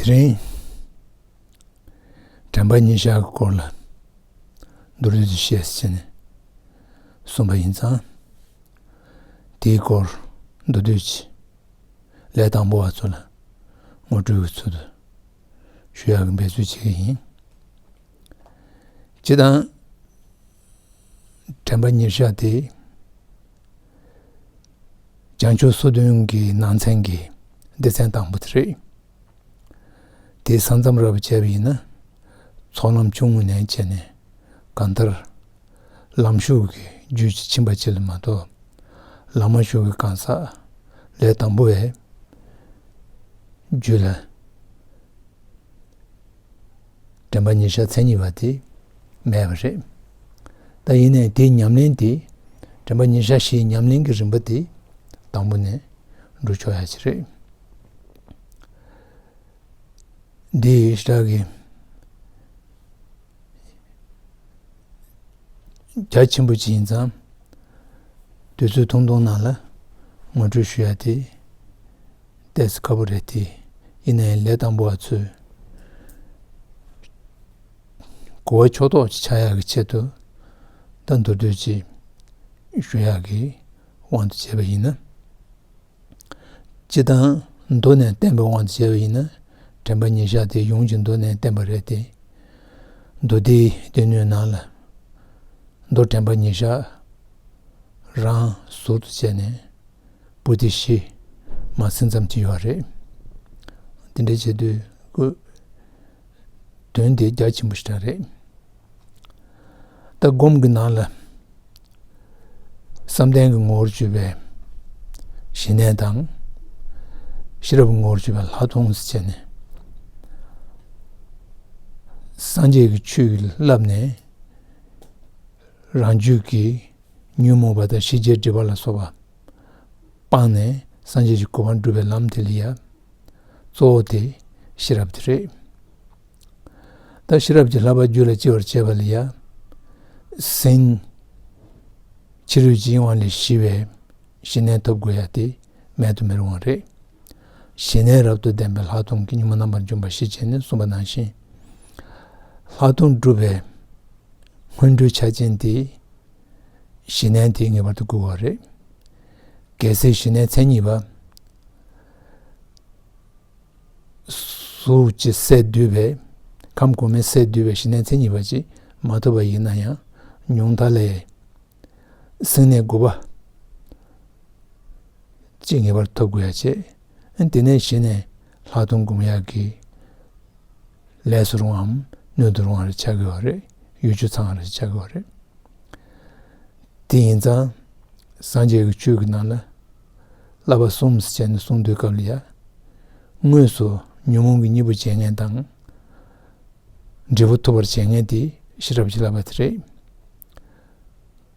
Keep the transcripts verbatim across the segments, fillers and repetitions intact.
དེ་རིང་དྲན་པ་ཉེར་བཞག་གི་སྐོར་ལ་མདོར་བསྡུས་ཤིག་བཤད་ཟེར་ནས་གསུངས་པ་ཡིན་ཙང་། དེའི་སྐོར་མདོར་བསྡུས་ཀྱིས་ལས་དང་པོ་བ་ཚོ་ལ་ངོ་སྤྲོད་ཀྱི་ཚུལ་དུ་ཞུ་ཡག་གི་འབད་རྩོལ་བྱེད་ཀྱི་ཡིན། སྤྱིར་བཏང་དྲན་པ་ཉེར་བཞག་དེ་བྱང་ཆུབ་སོ་བདུན་གྱི་ནང་ཚན་གྱི་སྡེ་ཚན་དང་པོ་དེ་རེད། དེའི་ས་མཚམས་རབ་བྱས་པ་ཡིན་ན། ཚོགས་ལམ་ཆུང་ངུ་ནས་བྱས་ནས་གང་ལྟར་ལམ་ཞུགས་ཀྱི་རྒྱུད་ཀྱི་ཕྱིན་པ་ཅིག་ལ་མ་གཏོགས། ལམ་མ་ཞུགས་ཀྱི་གང་ཟག་ལས་དང་པོ་བའི་རྒྱུད་ལ་དྲན་པ་ཉེར་བཞག་མཚན་ཉིད་པ་དེ་མེད་པ་རེད། ད་ཡིན་ནའི་དེའི་ཉམས་ལེན་དེ། དྲན་པ་ཉེར་བཞག་བཞིའི་ཉམས་ལེན་གྱི་རིམ་པ་དེ་དང་པོ་ནས་འགྲོ་ཆོག་ཡ་ཅིག་རེད། འདི་ཞེ་དྲག་གི་རྒྱ་ཆེན་པོ་ཅིག་ཡིན་ཙང་། དུས་ཚོད་ཐུང་ཐུང་ནང་ལ་ངོ་སྤྲོད་ཞུ་ཡ་དེ་ཏོག་ཙམ་ཁག་པོ་རེད་དེ། ཡིན་ནའི་ལས་དང་པོ་བ་ཚོས་གོ་བ་ཕྱོགས་གཏོགས་ཅིག་ཆགས་ཡག་གི་ཆེད་དུ། ད་མདོར་བསྡུས་ཅིག་ཞུ་ཡག་གི་དབང་དུ་བྱས་པ་ཡིན་ན། སྤྱིར་བཏང་མདོ་ནས་བསྟན་པའི་དབང་དུ་བྱས་པ་ཡིན་ན། དྲན་པ་ཉེར་བཞག་དེ་ཡོངས་ཀྱི་མདོ་ནས་བསྟན་པ་རེད་དེ། མདོ་སྡེའི་སྡེ་སྣོད་ནང་ལ་མདོ་དྲན་པ་ཉེར་བཞག་རང་ཟུར་དུ་བྱས་ནས་པོ་ཏི་བཞི་མ་ཟིན་ཙམ་གྱི་ཡོད་རེད། དེ་འདྲ་བྱེད་དུས་ཀུ་དོན་དེ་རྒྱ་ཆེན་པོ་ཞིག་རང་རེད། ད་སྒོམ་གྱི་ནང་ལ་བསམ་གཏན་གྱི་ངོ་བོར་གྱུར་པའི་ཞི་གནས་དང་། ཤེས་རབ་ཀྱི་ངོ་བོར་གྱུར་པའི་ལྷག་མཐོང་ཟེར་བྱས་ནས། སངས་རྒྱས་ཀྱི་ཆོས་ཀྱི་བསླབ་ནས་རང་རྒྱུད་ཀྱི་ཉོན་མོངས་པ་དང་ཞི་བྱེད་སྒྲིབ་པ་ལ་སོགས་པ་སྤངས་ནས་སངས་རྒྱས་ཀྱི་གོ་འཕང་སྒྲུབ་པའི་ལམ་དེ་ལ་ཡ། གཙོ་བོ་དེ་ཤེས་རབ་དེ་རེད། ད་ཤེས་རབ་ཀྱི་བསླབ་པ་རྒྱུད་ལ་སྐྱེ་བར་བྱེད་པ་ལ་ཡ། སེམས་ཕྱི་རོལ་གྱི་གཡེང་བ་ལས་ཞི་བའི་ཞི་གནས་ཐོབ་དགོས་ཡ་དེ་མེད་དུ་མི་རུང་བ་རེད། ཞི་གནས་རབ་ཏུ་ལྡན་པའི་ལྷག་མཐོང་གི་གཉུག་མ་རྣམ་པར་འཇོམས་པ་ཞེས་བྱས་ནས་གསུངས་པ་ནང་བཞིན། ལྷག་མཐོང་སྒྲུབ་པའི་སྔོན་འགྲོའི་ཆ་རྐྱེན་དེ་ཞི་གནས་དེ་ངེས་པར་དུ་དགོས་པ་རེད། གལ་སྲིད་ཞི་གནས་མཚན་ཉིད་པ། གཟུགས་ཀྱི་སས་བསྡུས་པའི། ཁམས་གོང་མའི་སས་བསྡུས་པའི་ཞི་གནས་མཚན་ཉིད་པ་ཅིག་མ་ཐོབ་པ་ཡིན་ན་ཡང་། ཉུང་མཐའ་ལས་སེམས་གནས་དགུ་པ་ཅིག་ངེས་པར་ཐོབ་དགོས་ཡ་བྱས། དེ་ནས་གཞི་ནས་ལྷག་མཐོང་སྒོམ་ཡག་གི་ལས་སུ་རུང་བའམ་སྣོད་དུ་རུང་བ་རེ་ཆགས་ཀྱི་ཡོད་རེད། ཡུལ་ཆུ་ཚང་བ་རེ་ཆགས་ཀྱི་ཡོད་རེད། དེ་ཡིན་ཙང་། སངས་རྒྱས་ཀྱི་ཆོས་ཀྱི་ནང་ལ་བསླབ་པ་གསུམ་ཟེར་བྱས་ནས་གསུངས་དུས་སྐབས་ལ་ཡ། དངོས་སུ་ཉོན་མོངས་ཀྱི་གཉེན་པོ་བྱེད་མཁན་དང་། འབྲས་བུ་ཐོབ་པར་བྱེད་མཁན་དེ་ཤེས་རབ་ཀྱི་བསླབ་པ་དེ་རེད།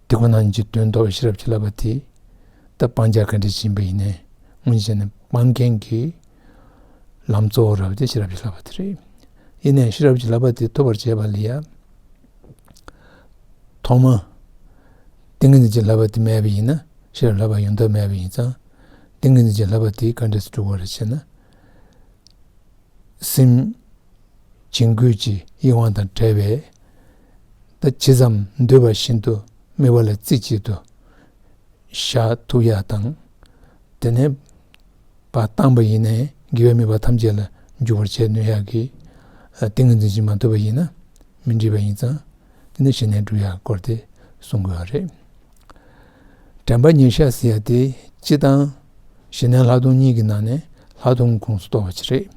དེ་ཁོ་ན་ཉིད་ཀྱི་དོན་རྟོགས་པའི་ཤེས་རབ་ཀྱི་བསླབ་པ་དེ། ད་སྤང་བྱ་ག་འདྲ་ཞིག་ཡིན་པ་ཡིན་ནའི་སྔོན་བྱས་ནས་སྤང་མཁན་གྱི་ལམ་གཙོ་བོ་རབ་དེ་ཤེས་རབ་ཀྱི་བསླབ་པ་དེ་རེད། ཡིན་ནའི་ཤེས་རབ་ཀྱི་བསླབ་པ་དེ་ཐོབ་པར་བྱེད་པ་ལ་ཡ། ཐོག་མ། ཏིང་ངེ་འཛིན་གྱི་བསླབ་པ་དེ་མེད་པ་ཡིན་ན། ཤེས་རབ་བསླབ་པ་ཡོང་ཐབས་མེད་པ་ཡིན་ཙང་། ཏིང་ངེ་འཛིན་གྱི་བསླབ་པ་དེ་ག་འདྲ་སེ་སྒྲུབ་དགོས་རེད་ཟེར་ན། སེམས་བྱིང་རྒོད་ཀྱི་གཡེང་བ་དང་བྲལ་བའི། ད་ཇི་ཙམ་འདོད་པ་བཞིན་དུ་དམིགས་པ་ལ་རྩེ་གཅིག་ཏུ་བཞག་ཐུབ་ཡག་དང་། དེ་ནས་བར་བཏང་པ་ཡིན་ནའི་དགེ་བའི་དམིགས་པ་ཐམས་ཅད་ལ་འཇུག་པར་བྱེད་ནུས་ཡག་གི་ཏིང་ངེ་འཛིན་ཞིག་མ་ཐོབ་པ་ཡིན་ན་མི་འགྲིག་པ་ཡིན་ཙང་། དེ་ནི་ཞི་གནས་སྒྲུབ་ཡག་སྐོར་དེ་གསུང་དགོས་པ་རེད། དྲན་པ་ཉེར་བཞག་ཟེར་ཡག་དེ་སྤྱིར་བཏང་ཞི་གནས་ལྷག་མཐོང་གཉིས་ཀྱི་ནང་ནས་ལྷག་མཐོང་གི་ཁོངས་སུ་གཏོགས་པ་ཅིག་རེད།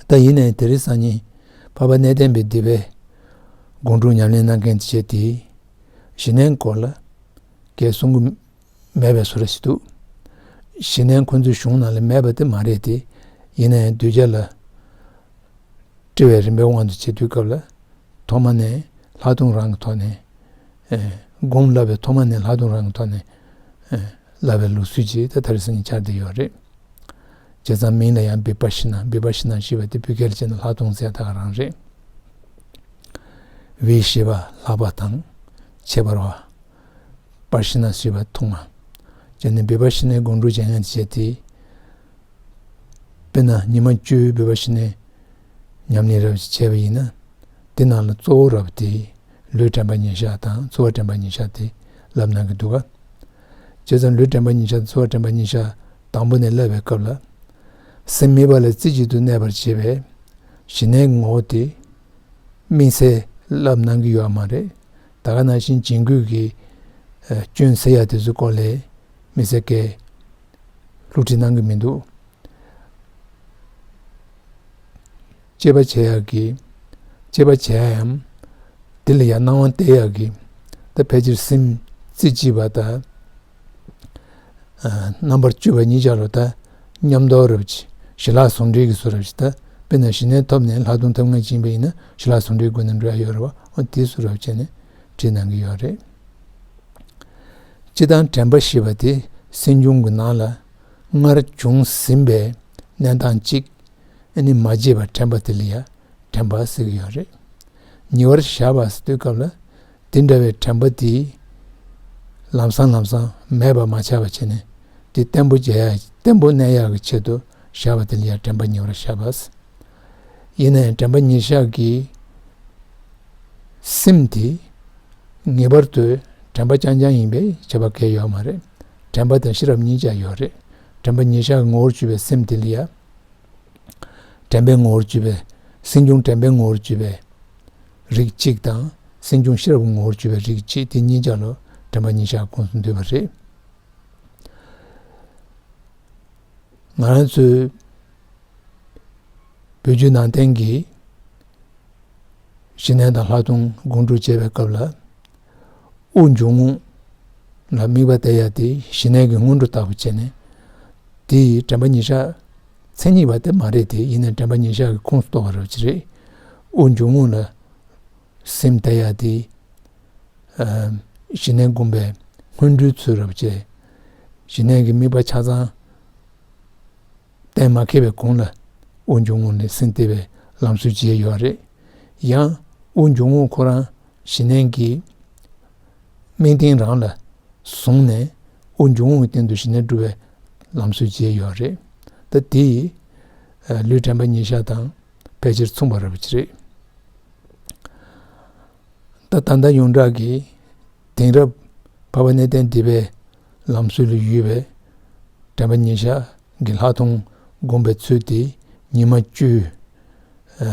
ད་ཡིན་ནའི་དེ་རིང་སང་ཉིན་འཕགས་པ་གནས་བརྟན་པའི་སྡེ་པའི་སྒོམ་སྒྲུབ་ཉམས་ལེན་གནང་མཁན་བྱས་ཏེ། ཞི་གནས་སྐོར་ལ་གས་གསུང་གི་མེད་པའི་བཟོ་འདྲ་ཞིག་འདུག། ཞི་གནས་ཁོ་ཚོའི་གཞུང་ནང་ལ་མེད་པ་དེ་མ་རེད་དེ། ཡིན་ནའི་གདུལ་བྱ་ལ་སྤྲོད་པའི་རིམ་པའི་དབང་དུ་བྱེད་དུས་སྐབས་ལ། ཐོག་མ་ནས་ལྷག་མཐོང་རང་གི་ཐོག་ནས། ཨེ། སྒོམ་བསླབ་པའི་ཐོག་མ་ནས་ལྷག་མཐོང་རང་གི་ཐོག་ནས། ཨེ། བསླབ་པའི་ལུགས་སྲོལ་ཅིག་ད་དེ་རིང་སང་ཉིན་འཆར་བསྡད་ཡོད་རེད། བྱས་ཙང་མིང་ལ་ཡང་བི་པ་ཤི་ན། བི་པ་ཤི་ན་ཞེས་པ་དེ་བོད་སྐད་ལ་བྱས་ན་ལྷག་མཐོང་ཟེར་ཡག་ད་ག་རང་རེད། བི་ཞེས་པ་ལྷག་པ་དང་། ཁྱད་པར་བ། པ་ཤི་ན་ཞེས་པ་མཐོང་བ། བྱས་ནས་བི་པ་ཤི་ནའི་སྒོམ་སྒྲུབ་བྱེད་མཁན་བྱས་ཏེ། དཔེར་ན་ཉི་མ་བཅུའི་བོད་པ་ཞི་གནས་ཉམས་ལེན་རབ་ཅིག་བྱས་པ་ཡིན་ན། དེ་ནང་ལ་གཙོ་བོ་རབ་དེ་ལུས་དྲན་པ་ཉེར་བཞག་དང་ཚོར་བ་དྲན་པ་ཉེར་བཞག་དེ་ལབ་གནང་གི་འདུག་ག་བྱས་ཙང་ལུས་དྲན་པ་ཉེར་བཞག་དང་ཚོར་བ་དྲན་པ་ཉེར་བཞག་དང་པོ་ནས་བསླབ་པའི་སྐབས་ལ། སེམས་དམིགས་པ་ལ་རྩེ་གཅིག་ཏུ་གནས་པར་བྱེད་པའི་ཞི་གནས་ཀྱི་ངོ་བོ་དེ། དམིགས་བསལ་བསླབ་གནང་གི་ཡོད་མ་རེད། ད་ག་ནང་བཞིན་བྱིང་རྒོད་ཀྱི་སྐྱོན་སེལ་ཡ་དེ་ཚོའི་སྐོར་ལ་དམིགས་བསལ་གྱི་སློབ་ཁྲིད་གནང་གི་མི་འདུག་དཔྱད་པ་བྱེད་ཡག་གི། དཔྱད་པ་བྱེད་ཡ་ཡམ། དེ་ལ་ཡང་སྣང་བ་བལྟ་ཡག་གི། ད་ཕལ་ཆེར་སེམས་རྩེ་གཅིག་པ་དང་། རྣམ་པར་དཔྱོད་པ་གཉིས་ཆར་ལ་ད་མཉམ་དུ་རབ་ཅིག་ཞི་ལྷག་ཟུང་འབྲེལ་གྱི་བཟོ་འདྲ་ཞིག་ད་དཔེར་ན་ཞི་གནས་ཐོབ་ནས་ལྷག་མཐོང་ཐོབ་ངེས་ཕྱིན་པ་ཡིན་ན་ཞི་ལྷག་ཟུང་འབྲེལ་སྒོ་ནས་འགྲོ་ཡ་ཡོད་རེད་བ། འོ་དེ་བཟོ་འདྲ་བྱས་ནས་ཁྲིད་གནང་གི་ཡོད་རེད། སྤྱིར་བཏང་དྲན་པ་ཞེས་པ་དེ་སེམས་བྱུང་གི་ནང་ལ་སྔར་བྱུང་ཟིན་པའི་གནས་སྟངས་གཅིག་ཨ་ནི་མ་བརྗེད་པར་དྲན་པ་དེ་ལ་ཡང་དྲན་པ་ཟེར་གྱི་ཡོད་རེད། ཉེ་བར་བཞག་པ་ཟེར་དུས་སྐབས་ལ་དེ་འདྲ་བའི་དྲན་པ་དེ་ལམ་སང་ལམ་སང་མེད་པ་མ་ཆགས་པ་བྱས་ནས་དེ་བརྟན་པོ་བྱེད་ཡ་བརྟན་པོ་གནས་ཡག་གི་ཆེད་དུ་བཞག་པ་དེ་ལ་ཡང་དྲན་པ་ཉེ་བར་བཞག་པ་ཟེར། ཡིན་ན་ཡང་དྲན་པ་ཉེར་བཞག་གི་སེམས་དེ་ངེས་པར་དུ་དྲན་པ་རྐྱང་རྐྱང་ཡིན་པའི་ཁྱབ་པ་གལ་ཡོད་མ་རེད། དྲན་པ་དང་ཤེས་རབ་གཉིས་ཀ་ཡོད་རེད། དྲན་པ་ཉེར་བཞག་གི་ངོ་བོར་གྱུར་པའི་སེམས་དེ་ལ་ཡང་། དྲན་པའི་ངོ་བོར་གྱུར་པའི། སེམས་བྱུང་དྲན་པའི་ངོ་བོར་གྱུར་པའི་རིགས་གཅིག་དང་སེམས་བྱུང་ཤེས་རབ་ཀྱི་ངོ་བོར་གྱུར་པའི་རིགས་གཅིག་དེ་གཉིས་ཆར་ལ་དྲན་པ་ཉེར་བཞག་ཁོངས་སུ་འདུས་པ་རེད། ང་རང་ཚོའི་བོད་བརྒྱུད་ནང་བསྟན་གྱི་ཞི་གནས་དང་ལྷག་མཐོང་སྒོམ་སྒྲུབ་བྱེད་པའི་སྐབས་ལ། དབུགས་འབྱུང་རྔུབ་ལ་དམིགས་པ་གཏད་ཡ་དེ་ཞི་གནས་ཀྱི་སྔོན་འགྲོ་ལྟ་བུ་བྱས་ནས། དེ་ཡི་དྲན་པ་ཉེར་བཞག་མཚན་ཉིད་པ་དེ་མ་རེད་དེ་ཡིན་ནའི་དྲན་པ་ཉེར་བཞག་གི་ཁོངས་སུ་གཏོགས་པ་རེད་ཅི་རེད། དབུགས་འབྱུང་རྔུབ་ལ་སེམས་གཏད་ཡ་དེ། ཞི་གནས་སྒོམ་པའི་སྔོན་འགྲོའི་ཚུལ་རབ་བྱས། ཞི་གནས་ཀྱི་དམིགས་པ་ཆ་ཚང་གཏན་མ་འཁེལ་བའི་གོང་ལ་དབུགས་འབྱུང་རྔུབ་ལ་སེམས་གཏད་པའི་ལམ་སྲོལ་ཅིག་ཡོད་རེད། ཡང་དབུགས་འབྱུང་རྔུབ་ཁོ་རང་ཞི་གནས་ཀྱི་དམིགས་རྟེན་རང་ལ་བཟུང་ནས་དབུགས་འབྱུང་རྔུབ་ཀྱི་སྟེང་དུ་ཞི་གནས་སྒྲུབ་པའི་ལམ་སྲོལ་ཅིག་ཡོད་རེད། ད་དེ་ཡིས་ལུས་དྲན་པ་ཉེར་བཞག་དང་ཕལ་ཆེར་མཚུངས་པ་རབ་ཅིག་རེད། ད་ད་ལྟ་ཡོངས་གྲགས་ཀྱི་དེང་རབས་འཕགས་པ་གནས་བརྟན་སྡེ་པའི་ལམ་སྲོལ་ལ་ཡོད་པའི་དྲན་པ་ཉེར་བཞག་གི་ལྷག་མཐོང་སྒོམ་པའི་ཚུལ་དེ་ཉི་མ་བཅུའི་ཨ་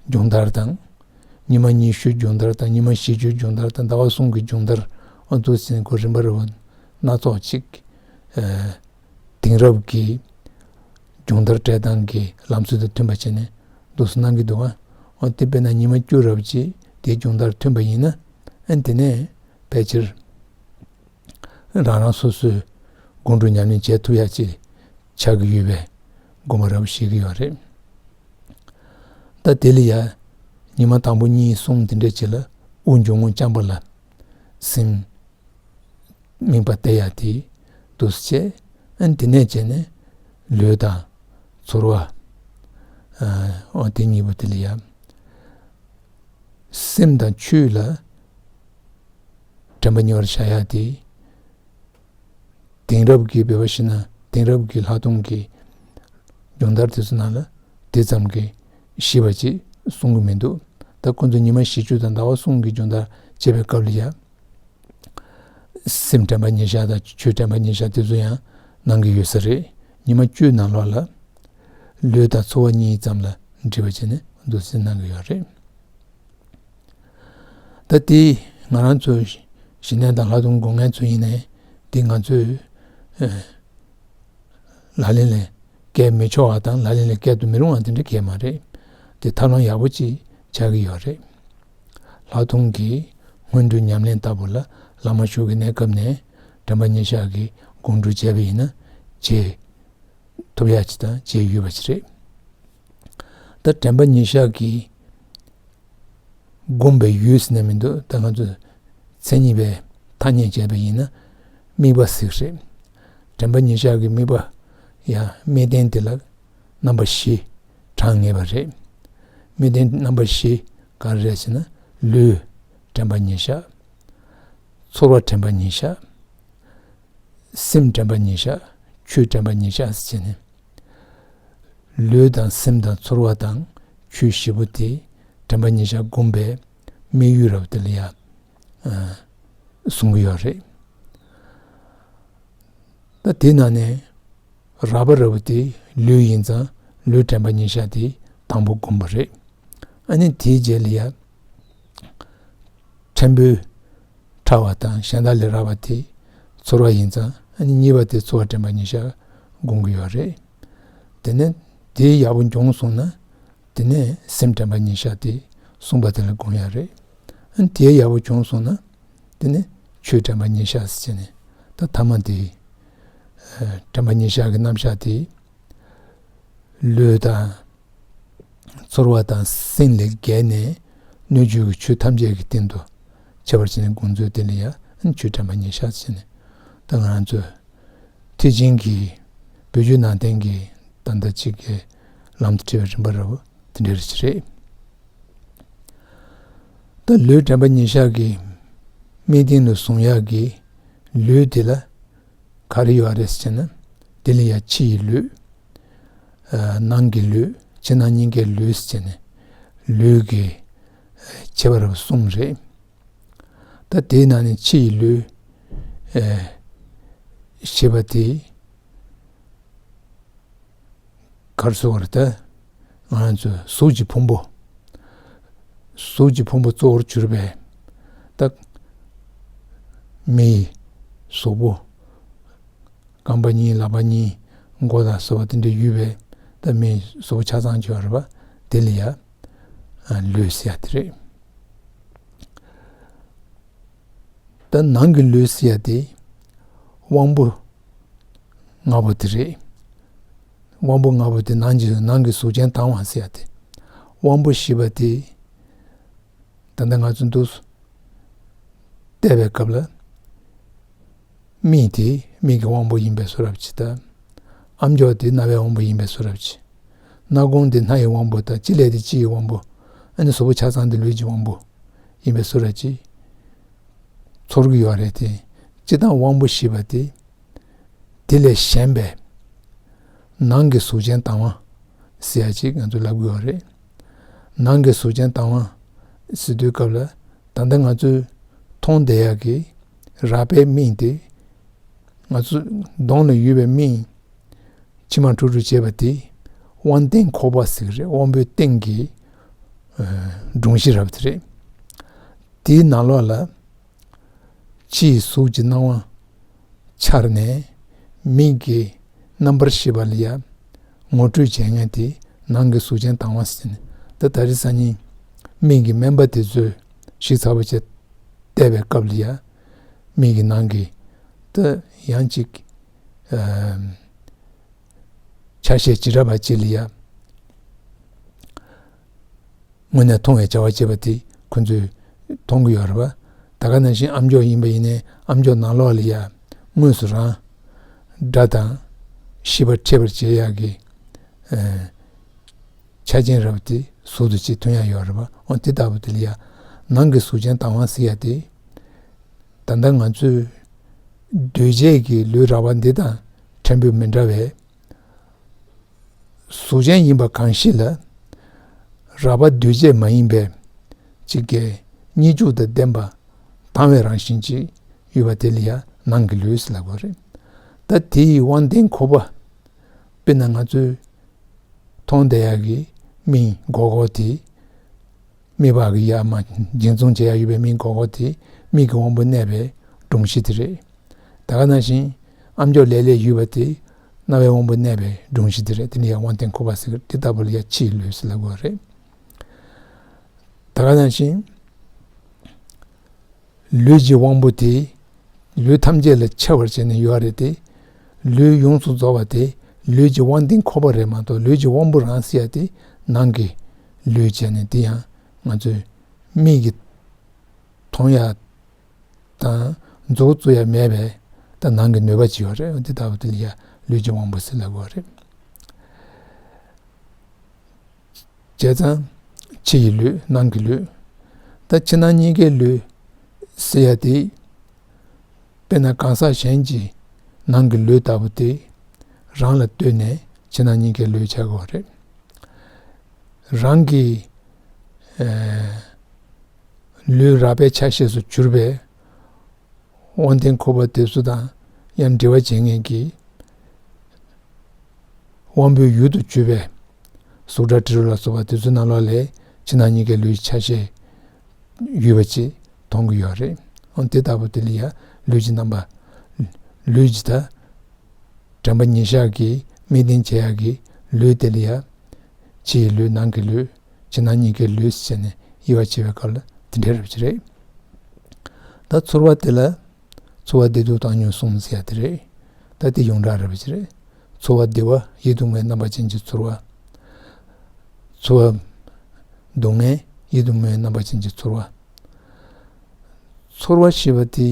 སྦྱོང་བརྡར་དང་། ཉི་མ་ཉི་ཤུའི་སྦྱོང་བརྡར་དང་། ཉི་མ་བཞི་བཅུའི་སྦྱོང་བརྡར་དང་། ཟླ་བ་གསུམ་གྱི་སྦྱོང་བརྡར། ཨ་འདུག་སེ་གོ་རིམ་པ་རེ་བ་སྣ་ཚོགས་ཅིག་ཨ་དེང་རབས་ཀྱི་སྦྱོང་བརྡར་སྤྲད་སྟངས་ཀྱི་ལམ་སྲོལ་དང་མཐུན་པ་བྱས་ནས་འདུག་སེ་གནང་གི་འདུག་ག་འོ་དེ་དཔེར་ན་ཉི་མ་བཅུ་རབ་ཅིག་དེའི་སྦྱོང་བརྡར་མཐུན་པ་ཡིན་ན། ཨ་དེ་ནས་ཕལ་ཆེར་རང་རང་སོ་སོའི་སྒོམ་སྒྲུབ་ཉམས་ལེན་བྱེད་ཐུབ་ཡ་ཅིག་ཆགས་ཀྱི་ཡོད་པའི་དགོངས་པ་རབ་བཞེས་ཀྱི་ཡོད་རེད། ད་དེ་ལ་ཡ་ཉི་མ་དང་པོ་གཉིས་གསུམ་དེ་འདྲ་ཅིག་ལ་དབུགས་འབྱུང་རྔུབ་རྐྱང་པ་ལ་སེམས་དམིགས་པ་གཏད་ཡ་དེ་འདུག་སེ་བྱས། ཨ་དེ་ནས་བྱས་ནས་ལུས་དང་ཚོར་བ། ཨ་འོ་དེ་གཉིས་པོ་དེ་ལ་ཡ་སེམས་དང་ཆོས་ལ་དྲན་པ་ཉེ་བར་བཞག་ཡ་དེ། དེང་རབས་ཀྱི་བོད་པ་ཞིག་ན་དེང་རབས་ཀྱི་ལྷག་མཐོང་གི་སྦྱོང་བརྡར་དེ་ཚོ་ནང་ལ་དེ་ཙམ་གྱི་ཞིབ་པ་ཅིག་གསུང་གི་མི་འདུག་ད་ཁོ་ཚོ་ཉི་མ་བཞི་བཅུ་དང་ཟླ་བ་གསུམ་གྱི་སྦྱོང་བརྡར་བྱེད་པའི་སྐབས་ལ་ཡ། སེམས་དྲན་པ་ཉེར་བཞག་དང་ཆོས་དྲན་པ་ཉེར་བཞག་དེ་ཚོ་ཡང་གནང་གི་ཡོད་ས་རེད། ཉི་མ་བཅུའི་ནང་ལོགས་ལ་ལུས་དང་ཚོར་བ་གཉིས་ཙམ་ལ་འདྲིས་པ་བྱས་ནས་འདུག་སེ་གནང་གི་ཡོད་རེད། ད་དེ་ང་རང་ཚོ་ཞི་གནས་དང་ལྷག་མཐོང་སྒོམ་མཁན་ཚོ་ཡིན་ནའི་དེ་ང་ཚོས་ཨ་ལག་ལེན་ལ་བཀལ་མི་ཆོག་པ་དང་ལག་ལེན་ལ་བཀལ་དུ་མི་རུང་བ་དེ་འདྲ་གང་ཡང་མ་རེད། དེ་ཐབས་ལམ་ཡག་པོ་ཅིག་ཆགས་ཀྱི་ཡོད་རེད། ལྷག་མཐོང་གི་སྔོན་འགྲོའི་ཉམས་ལེན་ལྟ་བུ་ལ་བླ་མ་མཆོག་གི་གནས་སྐབས་ནས་དྲན་པ་ཉེར་བཞག་གི་སྒོམ་སྒྲུབ་བྱས་པ་ཡིན་ན་བྱེད་ཐུབ་ཡ་ཅིག་དང་བྱེད་ཡོད་པ་ཅིག་རེད། ད་དྲན་པ་ཉེར་བཞག་གི་སྒོམ་པའི་ཡུལ་ཟེར་ནས་མི་འདུག་ད་ང་ཚོས་མཚན་ཉིད་པའི་ཐ་སྙད་བྱས་པ་ཡིན་ན་དམིགས་པ་ཟིག་རེད། དྲན་པ་ཉེར་བཞག་གི་དམིགས་པ་ཡང་དམིགས་རྟེན་དེ་ལ་རྣམ་པ་བཞི་གྲངས་ངེས་པ་རེད། དམིགས་རྟེན་རྣམ་པ་བཞི་ག་རེ་རེད་ཟེར་ན། ལུས་དྲན་པ་ཉེར་བཞག་ཚོར་བ་དྲན་པ་ཉེར་བཞག་སེམས་དྲན་པ་ཉེར་བཞག་ཆོས་དྲན་པ་ཉེར་བཞག་ཟེར་བྱས་ནས། ལུས་དང་སེམས་དང་ཚོར་བ་དང་ཆོས་བཞི་པོ་དེ་དྲན་པ་ཉེར་བཞག་བསྒོམ་པའི་དམིགས་ཡུལ་རབ་དེ་ལ་ཡ་གསུང་གི་ཡོད་རེད། ད་དེ་ནང་ནས་རགས་པ་རབ་དེ་ལུས་ཡིན་ཙང་ལུས་དྲན་པ་ཉེར་བཞག་དེ་དང་པོ་བསྒོམ་པ་རེད། ཨ་ནི་དེའི་རྗེས་ལ་ཡ། ཕྲན་བུ་ཕྲ་བ་དང་གཞན་དག་ལས་རགས་པ་དེ་ཚོར་བ་ཡིན་ཙང་ཨ་ནི་གཉིས་པ་དེ་ཚོར་བ་དྲན་པ་ཉེར་བཞག་བསྒོམ་གྱི་ཡོད་རེད། དེ་ནས་དེ་ཡག་པོ་འབྱོངས་སོང་ན་དེ་ནས་སེམས་དྲན་པ་ཉེར་བཞག་དེ་གསུམ་པ་དེ་ལ་བསྒོམ་ཡག་རེད། ཨ་ནི་དེ་ཡག་པོ་འབྱོངས་སོང་ན་དེ་ནས་ཆོས་དྲན་པ་ཉེར་བཞག་ཟེར་བྱས་ནས་ད་ཐ་མ་དེ་དྲན་པ་ཉེར་བཞག་གི་རྣམ་གཞག་དེ། ལུས་དང་ཚོར་བ་དང་སེམས་ལས་བརྒལ་ནས་སྣོད་བཅུད་ཀྱི་ཆོས་ཐམས་ཅད་ཀྱི་སྟེང་དུ་ཁྱབ་པར་བྱས་ནས་དགོངས་ཚུལ་དེ་ལ་ཡང་ཆོས་དྲན་པ་ཉེར་བཞག་བྱས་ནས་ད་ང་རང་ཚོས་ཐེག་ཆེན་གྱི་བོད་བརྒྱུད་ནང་བསྟན་གྱི་ད་ལྟ་གཅིག་གི་ལམ་དུ་ཁྲིད་པའི་རིམ་པ་རབ་དེ་འདྲ་རེད། ད་ལུས་དྲན་པ་ཉེར་བཞག་གི་དམིགས་རྟེན་དུ་བཟུང་ཡག་གི་ལུས་དེ་ལ་ག་རེ་ཡོད་རེད་ཟེར་ན། དེ་ལ་ཡ་ཕྱི་ཡི་ལུས། ཨ། ནང་གི་ལུས། ཕྱི་ནང་གཉིས་ཀའི་ལུས་ཟེར་ནས་ལུས་ཀྱི་ཁྱད་པར་གསུམ་རེད། ད་དེའི་ནང་ནས་ཕྱི་ཡི་ལུས། ཨ། ཞེས་པ་དེ་ག་རེ་ཟེར་བ་རེད་ད། ང་རང་ཚོའི་གཟུགས་ཀྱི་ཕུང་པོ། གཟུགས་ཀྱི་ཕུང་པོ་གཙོ་བོར་གྱུར་པའི་ད་མིའི་གཟུགས་པོ། རྐང་པ་གཉིས། ལག་པ་གཉིས། མགོ་དང་སོགས་པ་དེ་འདྲ་ཡོད་པའི་ད་མིའི་གཟུགས་པོ་ཆ་ཚང་ཅིག་ཡོད་རེད་པ། དེ་ལ་ཡ་ལུས་ཟེར་ཡ་དེ་རེད། ད་ནང་གི་ལུས་ཟེར་ཡ་དེ་དབང་པོ་ལྔ་པོ་དེ་རེད། དབང་པོ་ལྔ་པོ་དེ་ནང་གི་ནང་གི་གཟུགས་ཅན་དང་བ་ཟེར་ཡ་དེ། དབང་པོ་ཞེས་པ་དེ་ད་ལྟ་ང་ཚོ་འདུག་བལྟས་པའི་སྐབས་ལ། མིག་དེ་མིག་གི་དབང་པོ་ཡིན་པའི་བཟོ་འདྲ་ཅིག་དང་། ཨ་མཆོག་དེ་རྣ་བའི་དབང་པོ་ཡིན་པའི་བཟོ་འདྲ་ཅིག་སྣ་ཁུང་དེ་སྣ་ཡི་དབང་པོ་དང་ལྕེ་ལས་དེ་ལྕེ་ཡི་དབང་པོ། ཨ་ནི་གཟུགས་པོ་ཆ་ཚང་དེ་ལུས་ཀྱི་དབང་པོ་ཡིན་པའི་བཟོ་འདྲ་ཅིག་ཚོར་གྱི་ཡོད་རེད་དེ། སྤྱིར་བཏང་དབང་པོ་ཞེས་པ་དེ་དེ་ལས་གཞན་པའི་ནང་གི་གཟུགས་ཅན་དང་བ་ཟེར་ཡ་ཅིག་ང་ཚོས་ལབ་ཀྱི་ཡོད་རེད། ནང་གི་གཟུགས་ཅན་དང་བ་ཟེར་དུས་སྐབས་ལ་ད་ལྟ་ང་ཚོས་མཐོང་བསྡད་ཡག་གི་རགས་པའི་མིག་དེ། ང་ཚོ་གདོང་ལ་ཡོད་པའི་མིག་མཆི་མ་གྲུག་གྲུག་བྱེད་པ་དེ་དབང་སྟེང་ཁོག་པ་ཟེར་གྱི་རེད། དབང་པོའི་སྟེང་གི་ཨ་སྒྲོམ་གཞི་རབ་དེ་རེད། དེའི་ནང་ལོགས་ལ་ཕྱིའི་གཟུགས་ཀྱི་སྣང་བ་འཆར་ནས་མིག་གི་རྣམ་པར་ཤེས་པ་ལ་ཡ་ངོ་སྤྲོད་བྱེད་མཁན་དེ་ནང་གི་གཟུགས་ཅན་དང་བ་ཟེར་ནས། ད་ད་རེས་སང་ཉིན་མིག་གི་སྨན་པ་དེ་ཚོས་ཞིབ་ཚགས་པོ་བྱས་བལྟས་པའི་སྐབས་ལ་ཡ། མིག་གི་ནང་གི་ད་ཡང་ཅིག་ཨ་ཆ་ཤས་ཇི་འདྲ་བ་ཅིག་ལ་ཡ་དངོས་གནས་མཐོང་བའི་བྱ་བ་བྱེད་པ་དེ་ཁོ་ཚོས་མཐོང་གི་ཡོད་རེད་པ། ད་ག་ནང་བཞིན་ཨ་མཆོག་ཡིན་པ་ཡིན་ནའི་ཨ་མཆོག་ནང་ལོགས་ལ་ཡ་དངོས་སུ་རང་སྒྲ་དང་ཤེས་པ་འཕྲད་པར་བྱེད་ཡག་གི་ཨ་ཆ་རྐྱེན་རབ་དེ་གཟུགས་དང་གཅིག་མཐུན་ཡག་ཡོད་རེད་པ། འོ་དེ་ལྟ་བུ་དེ་ལ་ཡ་ནང་གི་གཟུགས་ཅན་དང་བ་ཟེར་ཡ་དེ། ད་ལྟ་ང་ཚོས་འདུས་བྱས་ཀྱི་ལུས་རགས་པ་འདི་དང་ཕྲན་བུ་མི་འདྲ་བའི་གཟུགས་ཅན་ཡིན་པ་གང་ཞིག་ལ་རགས་པ་འདུས་བྱས་མ་ཡིན་པའི་གཅིག་གི་གཉིས་འཇུག་དང་ལྡན་པ་དང་བའི་རང་བཞིན་ཅིག་ཡོད་པ་དེ་ལ་ཡང་ནང་གི་ལུས་ལབ་དགོས་རེད། ད་དེ་ཡི་དབང་ལྡན་ཁོག་པ། དཔེར་ན་ང་ཚོས་མཐོང་བསྡད་ཡག་གི་མིག་སྒོར་སྒོར་དེ། མིག་པགས་ཀྱི་ཡར་མར་འགྱིང་འཛུམ་བྱེད་ཡག་ཡོད་པའི་མིག་སྒོར་སྒོར་དེ་མིག་གི་དབང་པོ་གནས་པའི་སྒྲོམ་གཞི་དེ་རེད། ད་ག་ནང་བཞིན་ཨ་མཆོག་ལས་ལས་ཡོད་པ་དེ་རྣ་བའི་དབང་པོ་གནས་པའི་སྒྲོམ་གཞི་དེ་རེད། དེ་ནི་ཡང་དབང་ལྡན་ཁོག་པ་ཟེར་གི་རེད། དེ་ལྟ་བུ་ལ་ཡང་ཕྱིའི་ལུས་ཟེར་ལབ་དགོས་རེད། ད་ག་ནང་བཞིན་ལུས་ཀྱི་དབང་པོ་དེ་ལུས་ཐམས་ཅད་ལ་ཁྱབ་པར་བྱས་ནས་ཡོད་རེད་དེ། ལུས་ཡོངས་སུ་རྫོགས་པ་དེ་ལུས་ཀྱི་དབང་ལྡན་ཁོག་པ་རེད་མ་གཏོགས་ལུས་ཀྱི་དབང་པོ་རང་ཟེར་ཡ་དེ་ནང་གི་ལུས་བྱས་ནས། དེ་ཡང་ང་ཚོས་མིག་གིས་མཐོང་ཡ་དང་མཛུབ་བཙུགས་ཡ་མེད་པའི་ད་ནང་གི་ནུས་པ་ཅིག་ཡོད་རེད། དེ་ལྟ་བུ་དེ་ལ་ཡ་ལུས་ཀྱི་དབང་པོ་ཟེར་ལབ་དགོས་རེད། བྱས་ཙང་ཕྱི་ཡི་ལུས་ནང་གི་ལུས། ད་ཕྱི་ནང་གཉིས་ཀའི་ལུས་ཟེར་ཡ་དེ། དཔེར་ན་གང་ཟག་གཞན་གྱི་ནང་གི་ལུས་ལྟ་བུ་དེ་རང་ལ་ལྟོས་ནས་ ཕྱི་ནང་གཉིས་ཀའི་ལུས་ཆགས་ཀྱི་ཡོད་རེད། རང་གི་ཨ་ལུས་རགས་པའི་ཆ་ཤས་སུ་གྱུར་པའི་དབང་ལྡན་འཁོར་པ་དེ་ཚོ་དང་ཡང་འབྲེལ་བ་བྱེད་མཁན་གྱི་དབང་པོའི་ཡུལ་དུ་གྱུར་པའི་གཟུགས་སྒྲ་དྲི་རོ་ལ་སོགས་པ་དེ་ཚོའི་ནང་ལོགས་ལས་ཕྱི་ནང་གཉིས་ཀའི་ལུས་ཆ་ཤས་ཡོད་པ་ཅིག་མཐོང་གི་ཡོད་རེད། འོ་དེ་ལྟ་བུ་དེ་ལ་ཡང་ལུས་ཀྱི་རྣམ་པ། ལུས་ཀྱི་ད་དྲན་པ་ཉེར་བཞག་གི་དམིགས་རྟེན་བྱེད་ཡག་གི་ལུས་དེ་ལ་ཡང་ཕྱི་ཡི་ལུས་ནང་གི་ལུས་ཕྱི་ནང་གཉིས་ཀའི་ལུས་ཟེར་ནས་དབྱེ་བ་ཕྱེ་བའི་སྐབས་ལ་དེ་འདྲ་རེད་པ་ཅིག་རེད། ད་ཚོར་བ་དེ་ལ་ཚོར་བ་བདེ་སྡུག་བཏང་སྙོམས་གསུམ་ཟེར་ཡ་དེ་རེད། ད་དེ་ཡོངས་གྲགས་རེད་པ་ཅིག་རེད། ཚོར་བ་བདེ་བ་ཡིད་དུ་འོང་བའི་རྣམ་པ་ཅན་གྱི་ཚོར་བ། ཚོར་བ་སྡུག་བསྔལ་ཡིད་དུ་འོང་བའི་རྣམ་པ་ཅན་གྱི་ཚོར་བ། ཚོར་བ་ཞེས་པ་དེ་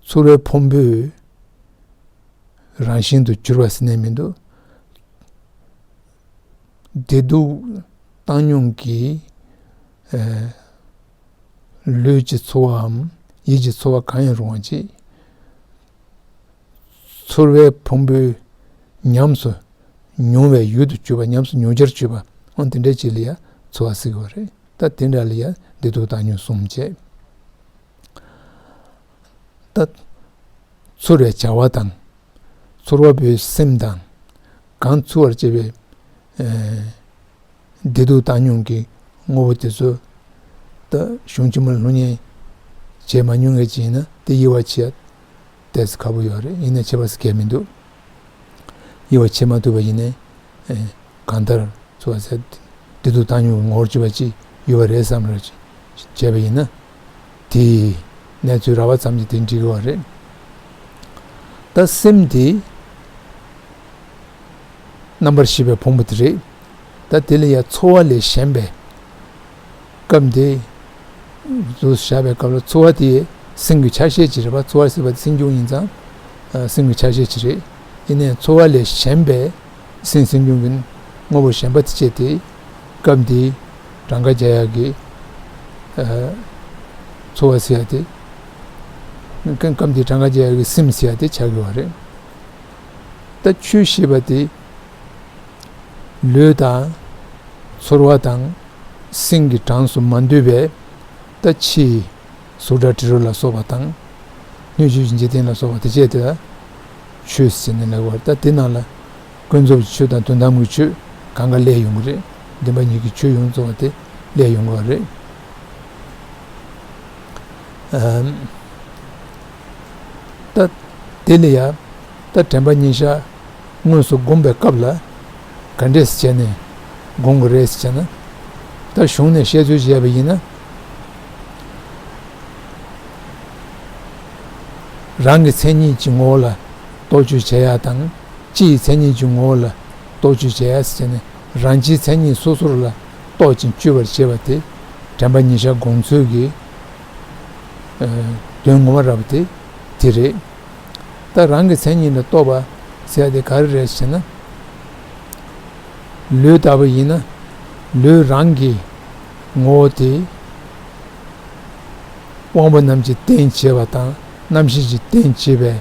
ཚོར་བའི་ཕུང་པོའི་རང་བཞིན་དུ་གྱུར་པ་ཟེར་ནས་མི་འདུག་བདེ་སྡུག་བཏང་སྙོམས་ཀྱི་ཨ་ལུས་ཀྱི་ཚོར་བའམ་ཡིད་ཀྱི་ཚོར་བ་གང་ཡང་རུང་བ་ཅིག་ཚོར་བའི་ཕུང་པོའི་ཉམས་སུ་མྱོང་བའི་ཡུལ་དུ་གྱུར་པ། ཉམས་སུ་མྱོང་བྱར་གྱུར་པ། འོ་དེ་འདྲ་ཅིག་ལ་ཡང་ཚོར་བ་ཟེར་གྱི་ཡོད་རེད། ད་དེ་འདྲ་ལ་ཡང་བདེ་སྡུག་བཏང་སྙོམས་གསུམ་བྱས། ད་ཚོར་བའི་བྱ་བ་དང་ཚོར་བ་པོའི་སེམས་དང་གང་ཚོར་བར་བྱེད་པའི་ཨ་བདེ་སྡུག་བཏང་སྙོམས་ཀྱི་དངོས་པོ་དེ་ཚོ་ད་གཞུང་ཕྱི་མ་སློབ་གཉེར་བྱས་མ་མྱོང་མཁན་ཅིག་ཡིན་ན་དེ་དབྱེ་བ་ཕྱེ་ཡ་ཏོག་ཙམ་ཁག་པོ་ཡོད་རེད། ཡིན་ན་ཕྱེ་བ་ཟེར་མཁན་མི་འདུག་དབྱེ་བ་ཕྱེ་མ་ཐུབ་པ་ཡིན་ནའི་ཨེ་གང་ལྟར་ཚོར་བ་ཟེར་བདེ་སྡུག་བཏང་སྙོམས་ཀྱི་ངོ་བོར་གྱུར་པ་ཅིག་ཡོད་པ་རེད་བསམ་རེ་བྱས་པ་ཡིན་ན། དེའི་གནས་ཚུལ་རགས་པ་ཙམ་གྱིས་དེ་འགྲིག་གི་ཡོད་རེད། ད་སེམས་དེ་རྣམ་པར་ཤེས་པའི་ཕུང་པོ་དེ་རེད། ད་དེ་ལ་ཡང་ཚོར་བ་ལས་གཞན་པའི་སྐབས་འདི་རྫོགས་བཞག་པའི་སྐབས་ལ་ཚོར་བ་དེ་སེམས་ཀྱི་ཆ་ཤས་ཅིག་རེད་པ། ཚོར་བ་ཟེར་བ་དེ་སེམས་བྱུང་ཡིན་ཙང་སེམས་ཀྱི་ཆ་ཤས་ཅིག་རེད། ཡིན་ནའི་ཚོར་བ་ལས་གཞན་པའི་སེམས་སེམས་བྱུང་གི་དངོས་པོ་གཞན་པ་དེ་བྱས་ཏེ་སྐབས་འདིའི་གྲངས་ཀ་རྒྱག་ཡག་གི་ཚོར་བ་ཟེར་ཡག་དེ། སྐབས་འདིའི་གྲངས་ཀ་རྒྱག་ཡག་གི་སེམས་ཟེར་ཡག་དེ་ཆགས་ཀྱི་ཡོད་རེད། ད་ཆོས་ཞེས་པ་དེ་ལུས་དང་ཚོར་བ་དང་སེམས་ཀྱི་གྲངས་སུ་མ་འདུས་པའི་ད་ཕྱིའི་གཟུགས་སྒྲ་དྲི་རོ་ལ་སོགས་པ་དང་། སྣོད་བཅུད་ཀྱི་འཇིག་རྟེན་ལ་སོགས་པ་དེ་བཅས་དེ་ལ་ཆོས་ཟེར་ནས་ལབ་པ་རེད། ད་དེ་ནང་ལ་ཀུན་རྫོབ་ཀྱི་ཆོས་དང་དོན་དམ་གྱི་ཆོས་གང་ག་སླེབས་ཡོང་གི་རེད། བདེན་པ་གཉིས་ཀྱི་ཆོས་ཡོངས་རྫོགས་པ་དེ་སླེབས་ཡོང་གི་རེད། ཨམ། ད་དེ་ལ་ཡང་ད་དྲན་པ་ཉེར་བཞག་དངོས་སུ་བསྒོམ་པའི་སྐབས་ལ་ག་འདྲས་བྱས་ནས་བསྒོམ་དགོས་རེད་ཟེར་ན། ད་གཞུང་ནས་བཤད་ཚུལ་བྱས་པ་ཡིན་ན། རང་གི་མཚན་ཉིད་ཀྱི་ངོ་བོ་ལ་རྟོག་དཔྱོད་བྱེད་ཡག་དང་། སྤྱི་ཡི་མཚན་ཉིད་ཀྱི་ངོ་བོ་ལ་རྟོག་དཔྱོད་བྱེད་ཡག་ཟེར་ནས་རང་སྤྱིའི་མཚན་ཉིད་སོ་སོར་ལ་རྟོག་ཅིང་དཔྱོད་པར་བྱེད་པ་དེ་དྲན་པ་ཉེར་བཞག་སྒོམ་ཚུལ་གྱི་དོན་ངོ་མ་ར་བ་དེ་དེ་རེད། ད་རང་གི་མཚན་ཉིད་ལ་རྟོག་པ་ཟེར་ཡག་དེ་ག་རེ་རེད་ཟེར་ན། ལུས་ལྟ་བུ་ཡིན་ན་ལུས་རང་གི་ངོ་བོ་དེ་དབང་པོ་རྣམས་ཀྱིས་རྟེན་བྱེད་པ་དང་རྣམ་ཤེས་ཀྱིས་རྟེན་བྱེད་པའི་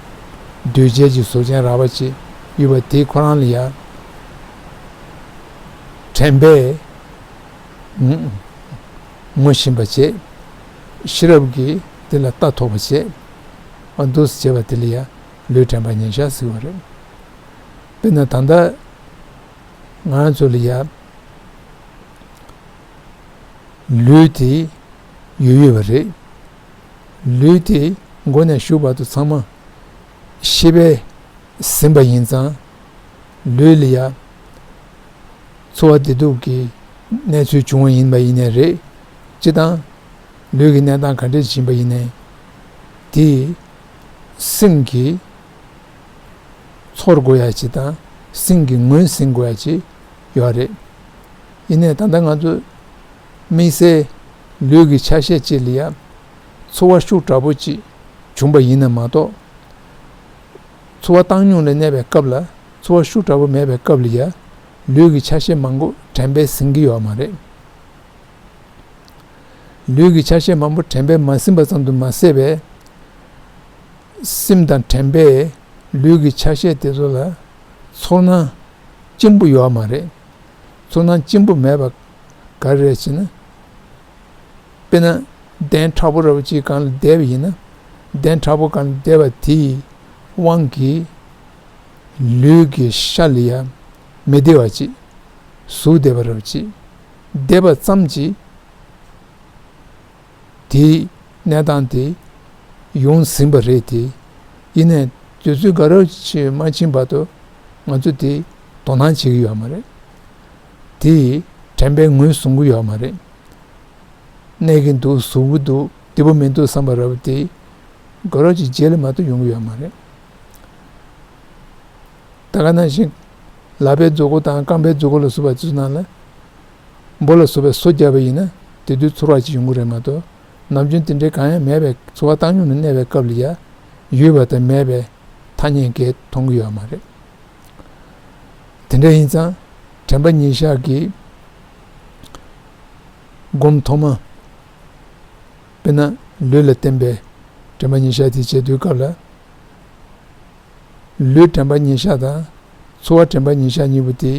འདུས་བྱས་ཀྱི་གཟུགས་ཅན་རགས་པ་ཅིག་ཡོད་པ་དེ་ཁོ་རང་ལ་ཡང་དྲན་པས་ངོ་ཤེས་པ་བྱེད། ཤེས་རབ་ཀྱིས་དེ་ལ་ལྟ་ཐོབ་པ་བྱེད། ཨ་འདུག་སེ་བྱེད་པ་དེ་ལ་ཡང་ལུས་དྲན་པ་ཉེར་བཞག་ཟེར་བ་རེད། དཔེར་ན་ད་ལྟ་ང་རང་ཚོ་ལ་ཡ་ལུས་དེ་ཡོད་ཡོད་པ་རེད། ལུས་དེ་མགོ་ནས་གཞུག་བར་དུ་ཚང་མ་ཤེས་པས་ཟིན་པ་ཡིན་ཙང་། ལུས་ལ་ཡ་ཚོར་བ་བདེ་སྡུག་གི་གནས་ཚུལ་བྱུང་བ་ཡིན་པ་ཡིན་ནའི་རེད། སྤྱིར་བཏང་ལུས་ཀྱི་གནས་སྟངས་ག་འདྲས་ཡིན་པ་ཡིན་ནའི་དེ་སེམས་ཀྱིས་ཚོར་དགོས་ཡ་ཅིག་དང་སེམས་ཀྱིས་ངོས་ཟིན་དགོས་ཡ་ཅིག་ཡོད་རེད། ཡིན་ནའི་ད་ལྟ་ང་ཚོ་དམིགས་བསལ་ལུས་ཀྱི་ཆ་ཤས་ཅིག་ལ་ཡ་ཚོར་བ་ཤུགས་དྲག་པོ་ཅིག་བྱུང་པ་ཡིན་ན་མ་གཏོགས། ཚོར་བ་བཏང་སྙོམས་ལ་གནས་པའི་སྐབས་ལ་ཚོར་བ་ཤུགས་དྲག་པོ་མེད་པའི་སྐབས་ལ་ཡ་ལུས་ཀྱི་ཆ་ཤས་མང་པོ་དྲན་པས་ཟིན་གྱི་ཡོད་མ་རེད། ལུས་ཀྱི་ཆ་ཤས་མང་པོ་དྲན་པས་མ་ཟིན་པ་ཙམ་དུ་མ་ཟད་པའི་སེམས་དང་དྲན་པས་ ལུས་ཀྱི་ཆ་ཤས་དེ་ཚོ་ལ་ཚོར་སྣང་གཅིག་པོ་ཡོད་མ་རེད། ཚོར་སྣང་གཅིག་པོ་མེད་པ་ག་རེ་རེད་ཟེར་ན། དཔེར་ན་གདན་མཁྲེགས་པོ་འདྲ་པོ་ཅིག་སྒང་ལ་བསྡད་པ་ཡིན་ན། གདན་མཁྲེགས་པོ་སྒང་ལ་བསྡད་པ་དེའི་དབང་གིས་ལུས་ཀྱི་ཤ་ལ་ཡ་མི་བདེ་བ་ཅིག་ཟུག་བདེ་བ་འདྲ་པོ་ཅིག་བདེ་བ་ཙམ་གྱིས་དེའི་གནས་སྟངས་དེ་ཡོང་ཟིན་པ་རེད་དེ། ཡིན་ནའི་དུས་ཚོད་ག་རེ་ཞིག་མ་ཕྱིན་བར་དུ་ང་ཚོ་དེ་དོ་སྣང་བྱེད་ཀྱི་ཡོད་མ་རེད། དེ་དྲན་པས་ངོས་བཟུང་གི་ཡོད་མ་རེད། གནས་ཀྱི་འདུག་ཟུག་གི་འདུག་བདེ་པོ་མི་འདུག་བསམ་པ་འདྲ་པོ་དེ་ག་རེ་ཞིག་རྗེས་ལ་མ་གཏོགས་ཡོང་གི་ཡོད་མ་རེད། ད་ག་ནང་བཞིན་ལག་པའི་མཛུབ་གུ་དང་རྐང་པའི་མཛུབ་གུ་ལ་སོགས་པ་ཚོའི་ནང་ལ་འབུ་ལ་སོགས་པའི་སོ་བརྒྱབ་པ་ཡིན་ན་དེ་དུས་ཚོར་བ་ཅིག་ཡོང་གི་རེད་མ་གཏོགས། ནམ་རྒྱུན་དེ་འདྲའི་གང་ཡང་མེད་པའི་ཚོར་བ་བཏང་སྙོམས་ནས་གནས་པའི་སྐབས་ལ་ཡ་ཡོད་པ་དང་མེད་པའི་ཐ་སྙད་འགའ་མཐོང་གི་ཡོད་མ་རེད། དེ་འདྲ་ཡིན་ཙང་དྲན་པ་ཉེར་བཞག་གི་སྒོམ་ཐོག་མ། དཔེར་ན་ལུས་ལ་བརྟེན་པའི་དྲན་པ་ཉེར་བཞག་དེ་བྱེད་དུས་སྐབས་ལ། ལུས་དྲན་པ་ཉེར་བཞག་དང་ཚོར་བ་དྲན་པ་ཉེར་བཞག་གཉིས་པོ་དེ་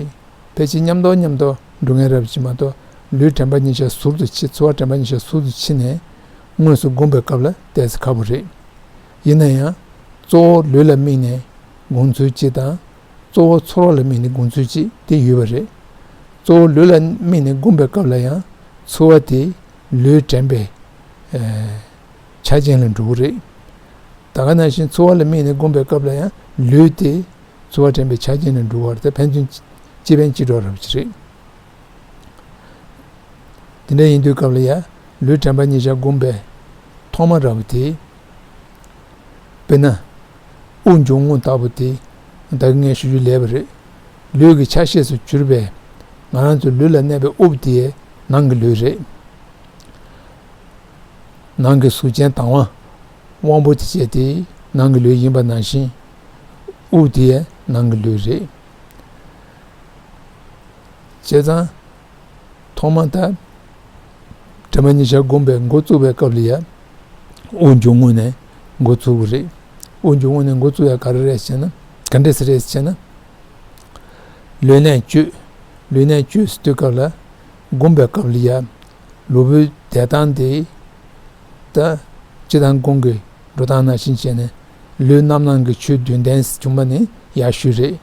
ཕལ་ཆེར་མཉམ་དུ་མཉམ་དུ་འགྲོ་མཁན་རབ་ཅིག་མ་གཏོགས། ལུས་དྲན་པ་ཉེར་བཞག་ཟུར་དུ་ཕྱེ། ཚོར་བ་དྲན་པ་ཉེར་བཞག་ཟུར་དུ་ཕྱེ་ནས་དངོས་སུ་སྒོམ་པའི་སྐབས་ལ་ཏོག་ཙམ་ཁག་པོ་རེད། ཡིན་ན་ཡང་གཙོ་བོ་ལུས་ལ་དམིགས་ནས་སྒོམ་ཚུལ་གཅིག་དང་། གཙོ་བོ་ཚོར་བ་ལ་དམིགས་ནས་སྒོམ་ཚུལ་གཅིག་དེ་ཡོད་པ་རེད། གཙོ་བོ་ལུས་ལ་དམིགས་ནས་སྒོམ་པའི་སྐབས་ལ་ཡང་ཚོར་བ་དེ་ལུས་དྲན་པའི་ཨ་ཆ་རྐྱེན་ལ་འགྲོ་གི་རེད། ད་ག་ནང་བཞིན་ཚོར་བ་ལ་དམིགས་ནས་སྒོམ་པའི་སྐབས་ལ་ཡང་ལུས་དེ་ཚོར་བ་དྲན་པའི་ཆ་རྐྱེན་ལ་འགྲོ་བར་ཏེ་ཕན་ཚུན་སྤྱི་ཕན་སྤྱི་གྲོགས་རབ་ཅིག་རེད། དེ་འདྲ་ཡིན་དུས་སྐབས་ལ་ཡ་ལུས་དྲན་པ་ཉེར་བཞག་སྒོམ་པའི་ཐོག་མ་འདྲ་པོ་དེ། དཔེར་ན། དབུགས་འབྱུང་རྔུབ་ལྟ་བུ་དེ་ད་གིན་ངས་ཞུ་རྒྱུ་ལས་པ་རེད། ལུས་ཀྱི་ཆ་ཤས་སུ་གྱུར་པའི་ང་རང་ཚོའི་ལུས་ལ་གནས་པའི་དབུགས་དེ་ནང་གི་ལུས་རེད། ནང་གི་གཟུགས་ཅན་དང་བ་དབང་པོ་དེ་བཅས་དེ་ནང་གི་ལུས་ཡིན་པ་ནང་བཞིན། དབུགས་དེ་ནང་གི་ལུས་རེད། བྱས་ཙང་། ཐོག་མ་ད་དྲན་པ་ཉེར་བཞག་སྒོམ་པའི་འགོ་བཙུགས་པའི་སྐབས་ལ་ཡ། དབུགས་འབྱུང་རྔུབ་ནས་འགོ་བཙུགས་པ་རེད། དབུགས་འབྱུང་རྔུབ་ནས་འགོ་བཙུགས་ཡ་ག་རེ་རེད་ཟེར་ན། ག་འདྲས་སེ་རེད་ཟེར་ན། ལུས་གནད་བཅུད། ལུས་གནད་བཅུད་ཟེར་དུས་སྐབས་ལ། སྒོམ་པའི་སྐབས་ལ་ཡ། ལུས་པོའི་བསྡད་སྟངས་དེ། ད། སྤྱིར་བཏང་གོང་གི་འགྲོ་སྟངས་ནང་བཞིན་བྱས་ནས། ལུས་རྣམ་སྣང་གི་ཆོས་བདུན་ལྡན་བྱུང་བ་ནི་ཡག་ཤོས་རེད།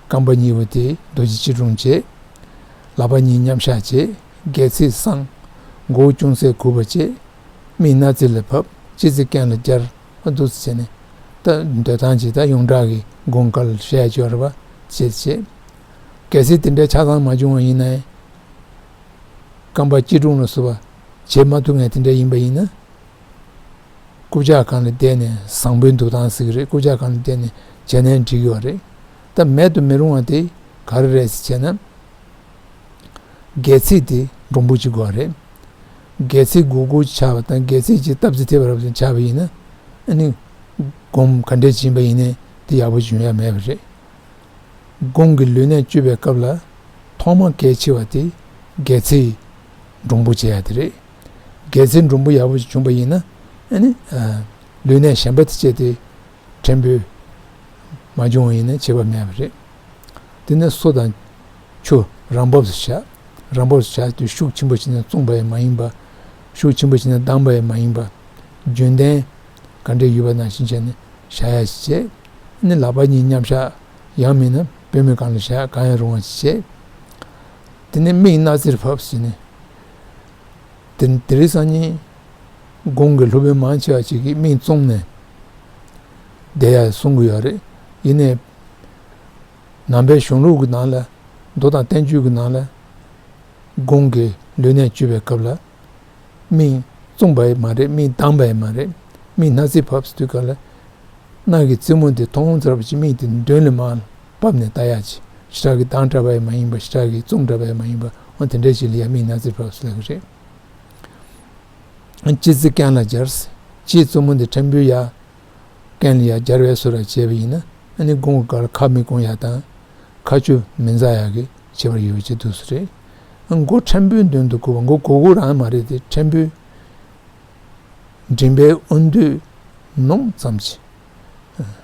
རྐང་པ་གཉིས་པོ་དེ་རྡོ་རྗེ་སྐྱིལ་ཀྲུང་བྱས། ལག་པ་གཉིས་མཉམ་བཞག་བྱས། སྒལ་ཚིགས་བསྲང་། མགོ་བོ་ཅུང་ཟད་གུག་པ་བྱས། མིག་སྣ་རྩེ་ལ་ཕབ། ལྕེ་རྩེ་རྐན་ལ་སྦྱར། ཨ་འདུག་སེ་བྱས་ནས། ད་སྡོད་སྟངས་ཅིག་ད་ཡོངས་གྲགས་ཀྱི་སྒོམ་སྐབས་ལ་བྱེད་ཡ་ཅིག་ཡོད་རེད་པ། བྱས་བྱས། གལ་སྲིད་དེ་འདྲའི་ཆ་ཚང་མ་བྱུང་བ་ཡིན་ན། རྐང་པ་སྐྱིལ་ཀྲུང་ལ་སོགས་པ་བྱེད་མ་ཐུབ་མཁན་དེ་འདྲ་ཡིན་པ་ཡིན་ན། རྐུབ་བཀྱག་སྒང་ལ་བསྡད་ནས་བཟང་པོའི་འདུག་སྟངས་ཟེར་གྱི་རེད། རྐུབ་བཀྱག་སྒང་ལ་བསྡད་ནས་བྱས་ན་འགྲིག་གི་ཡོད་རེད། ད་མེད་དུ་མི་རུང་བ་དེ་ག་རེ་རེད་ཟེར་བྱས་ན། སྒལ་ཚིགས་དེ་འདྲོང་པོ་ཅིག་དགོས་རེད། སྒལ་ཚིགས་གུག་གུག་ཆགས་པ་དང་སྒལ་ཚིགས་ཀྱི་སྟབས་ཀྱིས་ཐེབས་པ་རབ་ཏུ་ཆགས་པ་ཡིན་ན། ཨ་ནི། སྒོམ་ག་འདྲས་ཕྱིན་པ་ཡིན་ནའི་དེ་ཡག་པོ་བྱུང་ཡ་མེད་པ་རེད། གོང་གི་ལུས་གནད་བཅུད་པའི་སྐབས་ལ། ཐོག་མ་གལ་ཆེ་བ་དེ་སྒལ་ཚིགས་འདྲོང་པོ་བྱེད་ཡ་དེ་རེད། སྒལ་ཚིགས་འདྲོང་པོ་ཡག་པོ་ཞིག་བྱུང་པ་ཡིན་ན། ཨ་ནི། ལུས་གནད་གཞན་པ་དེ་བཅས་དེ། ཕྲན་བུ་མ་བྱུང་བ་ཡིན་ན་བྱེད་པ་མེད་པ་རེད། དེ་ནས་སོ་དང་ཆུ་རང་བབས་སུ་བཞག་རང་བབས་སུ་བཞག་དུས་ཤུགས་ཆེན་པོ་བྱས་ནས་བཙོངས་པ་ཡང་མ་ཡིན་པ། ཤུགས་ཆེན་པོ་བྱས་ནས་བསྡམས་པ་ཡང་མ་ཡིན་པ། རྒྱུན་ལྡན་ག་འདྲས་ཡོད་པ་ནང་བཞིན་བྱས་ནས་བཞག་ཡ་ཞིག་བྱས། ནི་ལག་པ་གཉིས་མཉམ་བཞག་ཡང་མིན་ན་པུས་མོའི་སྒང་ལ་བཞག་གང་ཡང་རུང་བ་ཞིག་བྱས། དེ་ནས་མིག་སྣ་རྩེར་ཕབ་ཟེར་ནས། དེ་དེ་རིང་སང་ཉིན་གོང་གི་སློབ་དཔོན་མང་ཆེ་བ་ཞིག་གིས་མིག་བཙུམས་ནས་བསྡད་ཡ་གསུང་གི་ཡོད་རེད། ཡིན་ནའི་ནང་པའི་གཞུང་ལུགས་ཀྱི་ནང་ལ། མདོ་དང་བསྟན་བཅོས་ཀྱི་ནང་ལ། གོང་གི་ལུས་གནད་བཅུད་པའི་སྐབས་ལ། མིག་བཙུམས་པ་ཡང་མ་རེད། མིག་བསྡམས་པ་ཡང་མ་རེད། མིག་སྣ་རྩེར་ཕབ་ཟེར་དུས་སྐབས་ལ། སྣ་གི་རྩེ་མོ་འདི་མཐོང་ཚར་བ་ཅིག་མིག་དེ་མདུན་ལ་མར་ཕབ་ནས་ལྟ་ཡག་ཅིག་ཞེ་དྲག་གི་བསྡམས་དྲགས་པ་ཡང་མ་ཡིན་པ། ཞེ་དྲག་གི་བཙུམས་དྲགས་པ་ཡང་མ་ཡིན་པ། འོ་དེ་འདྲ་ཞིག་ལ་ཡ་མིག་སྣ་རྩེར་ཕབ་ཟེར་ལབ་ཀྱི་རེད། ལྕེ་རྩེ་རྐན་ལ་སྦྱར། ལྕེའི་རྩེ་མོ་འདི་ཕྲན་བུ་ཡ། རྐན་ལ་ཡ་སྦྱར་བའི་བཟོ་འདྲ་བྱས་པ་ཡིན་ན། ཨ་ནི་གོང་གི་སྐབས་ལ་ཁ་མི་སྐོང་ཡ་དང་། ཁ་ཆུ་མི་འཛག་ཡ་གི་ཁྱད་པར་ཡོད་པ་ཅིག་འདུག་སེ་རེད། མགོ་ཕྲན་བུའི་མདུན་དུ་གུག་པ། མགོ་གུག་གུག་རང་མ་རེད་དེ། ཕྲན་བུའི་མགྲིན་པའི་དབུས་མདུན་ནོམ་ཙམ་ཅིག་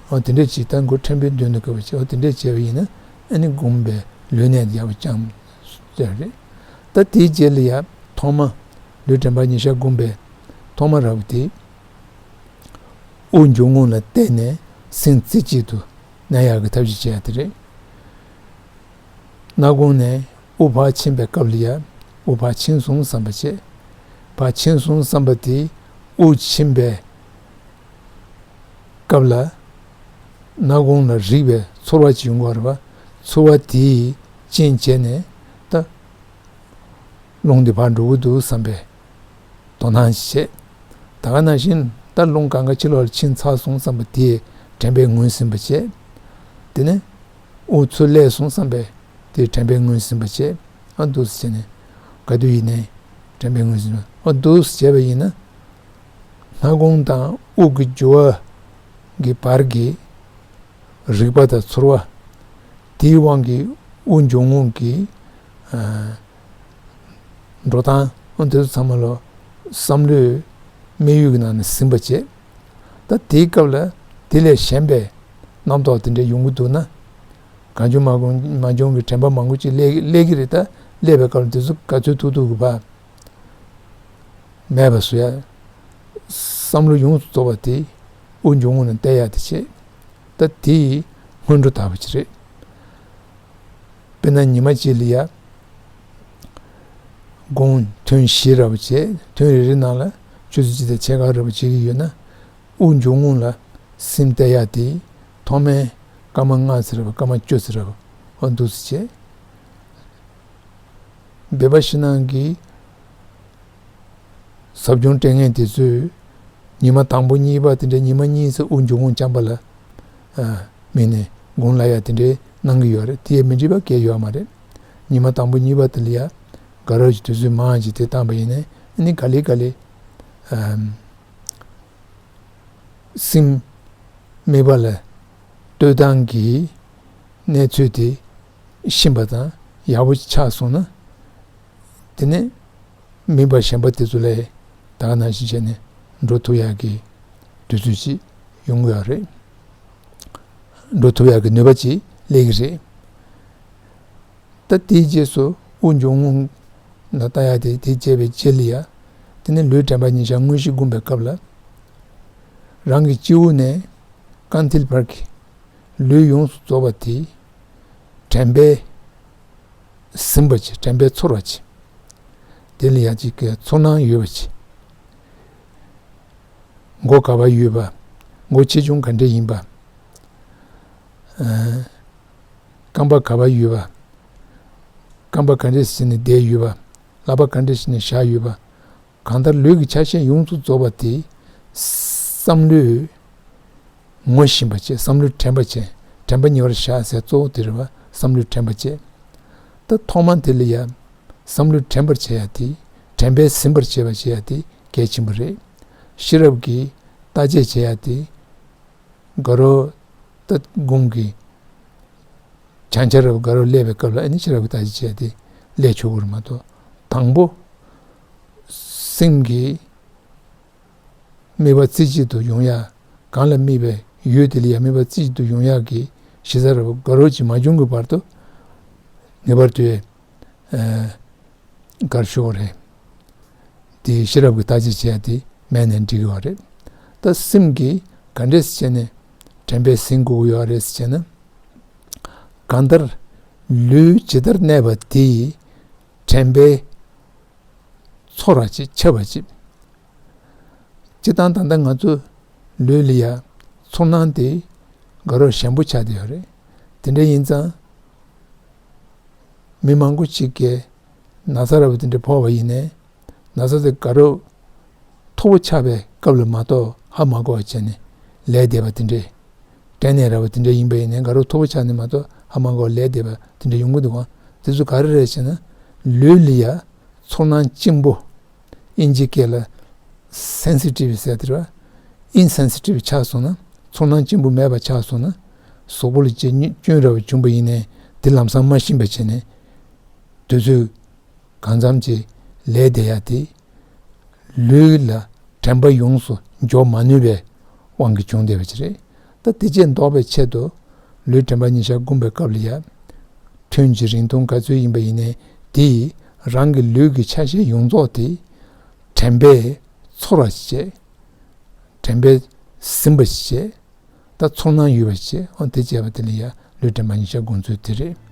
འོ་དེ་འདྲས་ཅིག་ད་མགོ་ཕྲན་བུའི་མདུན་དུ་བཀབ་པ་བྱས། འོ་དེ་འདྲས་བྱས་པ་ཡིན་ན་ཨ་ནི་སྒོམ་པའི་ལུས་གནད་དེ་ཡག་པོ་བསྐྱངས་ཟེར་རེད། ད་དེའི་རྗེས་ལ་ཡ་ཐོག་མ་ལུས་དྲན་པ་ཉེར་བཞག་སྒོམ་པའི་ཐོག་མ་ར་བ་དེ་དབུགས་འབྱུང་རྔུབ་ལ་བརྟེན་ནས་སེམས་རྩེ་གཅིག་ཏུ་གནས་ཡག་གི་ཐབས་ཤེས་བྱེད་ཡག་དེ་རེད། སྣ་ཁུང་ནས་དབུགས་ཕར་ཕྱིན་པའི་སྐབས་ལ་ཡ་དབུགས་ཕར་ཕྱིན་སོང་བསམ་པ་བྱེད། ཕར་ཕྱིན་སོང་བསམ་པ་དེ་དབུགས་ཕྱིན་པའི་སྐབས་ལ་སྣ་ཁུང་ལ་རེག་པའི་ཚོར་བ་ཅིག་ཡོང་གི་ཡོད་རེད་པ། ཚོར་བ་དེའི་རྐྱེན་བྱས་ནས་ད་རླུང་འདི་ཕར་འགྲོ་གི་འདུག་བསམ་པའི་དོ་སྣང་ཞིག་བྱེད། ད་ག་ནང་བཞིན་ད་རླུང་གང་ག་ཕྱི་ལོགས་ལ་ཕྱིན་ཚར་སོང་བསམ་པ་དེ་དྲན་པས་ངོས་ཟིན་པ་བྱེད། དེ་ནས་དབུགས་ཚུར་སླེབས་སོང་བསམ་པའི་དེ་དྲན་པས་ངོས་ཟིན་པ་བྱེད། ཨ་འདུག་སེ་བྱས་ནས་ག་དུས་ཡིན་ནའི་དྲན་པས་ངོས་ཟིན་པ། ཨ་འདུག་སེ་བྱས་པ་ཡིན་ན། སྣ་ཁུང་དང་དབུགས་ཀྱི་རྒྱུ་བ་གི་བར་གྱི་རེག་པ་དང་ཚོར་བ་དེའི་དབང་གིས་དབུགས་འབྱུང་རྔུབ་ཀྱི་ཨ་འགྲོ་སྟངས་དེ་ཚོ་ཚང་མ་ལ་བསམ་བློའི་དམིགས་ཡུལ་གྱི་ནང་ནས་ཟིན་པ་བྱེད། ད་དེའི་སྐབས་ལ་དེ་ལས་གཞན་པའི་རྣམ་རྟོག་དེ་འདྲ་ཡོང་གི་འདུག་ན། གང་བྱུང་མ་བྱུང་མ་བྱུང་གི་དྲན་པ་མང་པོ་ཅིག་སླེབས་སླེབས་ཀྱི་རེད། ད་སླེབས་པའི་སྐབས་ལ་དེ་ཚོ་ག་ཚོད་ཐུབ་ཐུབ་ཀྱི་བ། མེད་པ་བཟོ་ཡ། བསམ་བློ་ཡོངས་སུ་རྫོགས་པ་དེ་དབུགས་འབྱུང་རྔུབ་ནང་གཏད་ཡ་དེ་བྱེད། ད་དེ་སྔོན་འགྲོ་ལྟ་བུ་ཅིག་རེད། དཔེར་ན་ཉི་མ་གཅིག་ལ་ཡ་དགོང་ཐུན་བཞི་ར་བ་བྱས། ཐུན་རེ་རེ་ནང་ལ་ཆུ་ཚོད་གཅིག་དང་ཕྱེད་ཀ་ར་བ་བྱེད་ཀྱི་ཡོད་ན། དབུགས་འབྱུང་རྔུབ་ལ་སེམས་གཏད་ཡ་དེ་ཐོག་མའི་སྐར་མ་ལྔ་ཙམ་ར་བ་སྐར་མ་བཅུ་ཙམ་ར་བ་འོ་འདུག་སེ་བྱས། སྦས་པ་ཕྱི་ནང་གི་ཟབ་སྦྱོང་སྤྲད་མཁན་དེ་ཚོས་ཉི་མ་དང་པོ་གཉིས་པ་དེ་འདྲའི་ཉི་མ་གཉིས་ཙམ་དབུགས་འབྱུང་རྔུབ་རྐྱང་པ་ལ་དམིགས་ནས་སྒོམ་ལ་ཡ་དེ་འདྲའི་གནང་གི་ཡོད་རེད། དེ་ཡས་མི་འགྲིག་པ་གང་ཡང་ཡོད་མ་རེད། ཉི་མ་དང་པོ་གཉིས་པ་དེ་ལ་ཡ་དགའ་རབ་ཀྱི་དུས་ཚོད་མང་ཅིག་དེ་བཏང་པ་ཡིན་ནའི་ཨ་ནི་ག་ལེ་ག་ལེ་སེམས་དམིགས་པ་ལ་གཏོད་སྟངས་ཀྱི་གནས་ཚུལ་དེ་ཤེས་པ་དང་ཡག་པོ་ཆགས་སོང་ན། དེ་ནས་དམིགས་པ་གཞན་པ་དེ་ཚོ་ལས་ད་ག་ནང་བཞིན་བྱས་ནས་འགྲོ་ཐུབ་ཡག་གི་དུས་ཚོད་ཅིག་ཡོང་གི་ཡོད་རེད། འགྲོ་ཐུབ་ཡག་གི་ནུས་པ་ཅིག་སླེབས་ཀྱི་རེད། ད་དེའི་རྗེས་སུ་དབུགས་འབྱུང་རྔུབ་ལ་ལྟ་ཡག་དེ་དེ་བྱས་པའི་རྗེས་ལ་ཡ། དེ་ནས་ལུས་དྲན་པ་ཉེར་བཞག་དངོས་གཞི་སྒོམ་པའི་སྐབས་ལ། རང་གི་སྤྱི་བོ་ནས་རྐང་མཐིལ་བར་གྱི་ལུས་ཡོངས་སུ་རྫོགས་པ་དེ་དྲན་པས་ཟིན་པ་བྱེད། དྲན་པས་ཚོར་བ་བྱེད། དེ་ལ་ཡ་གཅིག་གི་ཚོར་སྣང་ཡོད་པ་བྱེད། མགོ་ག་པར་ཡོད་པ། མགོ་ཆེ་ཆུང་ག་འདྲ་ཡིན་པ། ཨ། རྐང་པ་ག་པར་ཡོད་པ། རྐང་པ་ག་འདྲ་བྱས་ནས་བསྡད་ཡོད་པ། ལག་པ་ག་འདྲ་བྱས་ནས་བཞག་ཡོད་པ། གང་ལྟར་ལུས་ཀྱི་ཆ་ཤས་ཡོངས་སུ་རྫོགས་པ་དེ་བསམ་བློས་ངོ་ཤེས་པ་བྱེད། བསམ་བློས་དྲན་པ་བྱེད། དྲན་པ་ཉེ་བར་བཞག་ཟེར་གཙོ་བོ་དེ་རེད་པ། བསམ་བློས་དྲན་པ་བྱེད། ད་ཐོག་མ་དེ་ལ་ཡ་བསམ་བློས་དྲན་པར་བྱེད་ཡ་དེ། དྲན་པས་ཟིན་པར་བྱེད་པ་བྱེད་ཡ་དེ་གལ་ཆེན་པོ་རེད། ཤེས་རབ་ཀྱིས་བརྟག་དཔྱད་བྱེད་ཡ་དེ། དགའ་རབ་ད་སྒོམ་གྱི་བྱང་ཆ་རབ་དགའ་རབ་སླེབས་པའི་སྐབས་ལ་ཨ་ནི་ཤེས་རབ་ཀྱི་བརྟག་དཔྱད་བྱས་ཏེ་སླེབས་ཆོག་གི་རེད་མ་གཏོགས། དང་པོ་སེམས་ཀྱི་དམིགས་པ་རྩེ་གཅིག་ཏུ་ཡོང་ཡ། གང་ལ་དམིགས་པའི་ཡུལ་དེ་ལ་ཡ་དམིགས་པ་རྩེ་གཅིག་ཏུ་ཡོང་ཡ་གི་གཞི་རྩ་རབ་དགའ་རབ་ཅིག་མ་བྱུང་གི་བར་དུ་ངེས་པར་དུ་ཨ། དགར་ཤོག་རེད། དེ་ཤེས་རབ་ཀྱི་བརྟག་དཔྱད་བྱེད་ཡ་དེ་མེད་ནས་འགྲིག་གི་བ་རེད། ད་སེམས་ཀྱིས་ག་འདྲས་བྱས་ནས་དྲན་པས་ཟིན་དགོས་ཀྱི་ཡོད་རེད་ཟེར་ན། གང་ལྟར་ལུས་ཇི་ལྟར་གནས་པ་དེ་ཡི་དྲན་པས་ཚོར་བ་ཅིག་ཁྱབ་པ་ཅིག། སྤྱིར་བཏང་ད་ལྟ་ང་ཚོ་ལུས་ལ་ཡ་ཚོར་སྣང་དེ་དགའ་རབ་ཞན་པོ་ཆགས་བསྡད་ཡོད་རེད། དེ་འདྲ་ཡིན་ཙང་། མི་མང་པོ་ཅིག་གིས་ན་ཚ་ར་བ་དེ་འདྲ་ཕོག་པ་ཡིན་ནའི། ན་ཚ་དེ་དགའ་རབ་མཐོ་པོ་ཆགས་པའི་སྐབས་ལ་མ་གཏོགས་ཧ་མ་གོ་བ་བྱས་ནས་ལས་བསྡད་པ་དེ་འདྲས། སྐྲན་ནད་ར་བ་དེ་འདྲ་ཡིན་པ་ཡིན་ནའི་དགའ་རབ་མཐོ་པོ་ཆགས་ནས་མ་གཏོགས་ཧ་མ་གོ་བ་ལས་བསྡད་པ་དེ་འདྲ་ཡོང་གི་འདུག་ག་དེ་ཚོ་ག་རེ་རེད་ཟེར་ན། ལུས་ལ་ཡ་ཚོར་སྣང་གཅིག་པོ། ཨིན་ཇི་སྐད་ལ་སེན་སི་ཊིབ་ཟེར་དེ་རེད་པ། ཨིན་སེན་སི་ཊིབ་ཆགས་སོང་ན། ཚོར་སྣང་གཅིག་པོ་མེད་པ་ཆགས་སོང་ན། གཟུགས་པོ་ལ་ཅི་སྐྱོན་ར་བ་བྱུང་པ་ཡིན་ནའི་དེ་ལམ་སང་མ་ཤེས་པ་བྱས་ནས་དུས་ཚོད་གང་འཚམ་ཅིག་ལས་བསྡད་ཡ་དེ། ལུས་ལ་དྲན་པ་ཡོངས་སུ་འཇོག་མ་ནུས་པའི་དབང་གིས་བྱུང་བསྡད་པ་ཅིག་རེད། ད་ ད་དེ་བཅས་ལྡོག་པའི་ཆེད་དུ་ལུས་དྲན་པ་ཉིད་ཆར་བསྒོམ་པའི་སྐབས་ལ་ཡང་། ཐུན་གྱི་རིང་ཐུང་ག་ཚོད་ཡིན་པ་ཡིན་ནའི་དེས་རང་གི་ལུས་ཀྱི་ཆ་ཤས་ཡོངས་རྫོགས་དེ་དྲན་པས་ཚོར་བ་བྱས། དྲན་པས་ཟིན་པ་བྱས། ད་ཚོར་སྣང་ཡོད་པ་བྱས། འོ་དེ་བྱས་པ་དེ་ལ་ཡང་ལུས་དྲན་པ་ཉིད་ཆར་བསྒོམ་ཚུལ་དེ་རེད།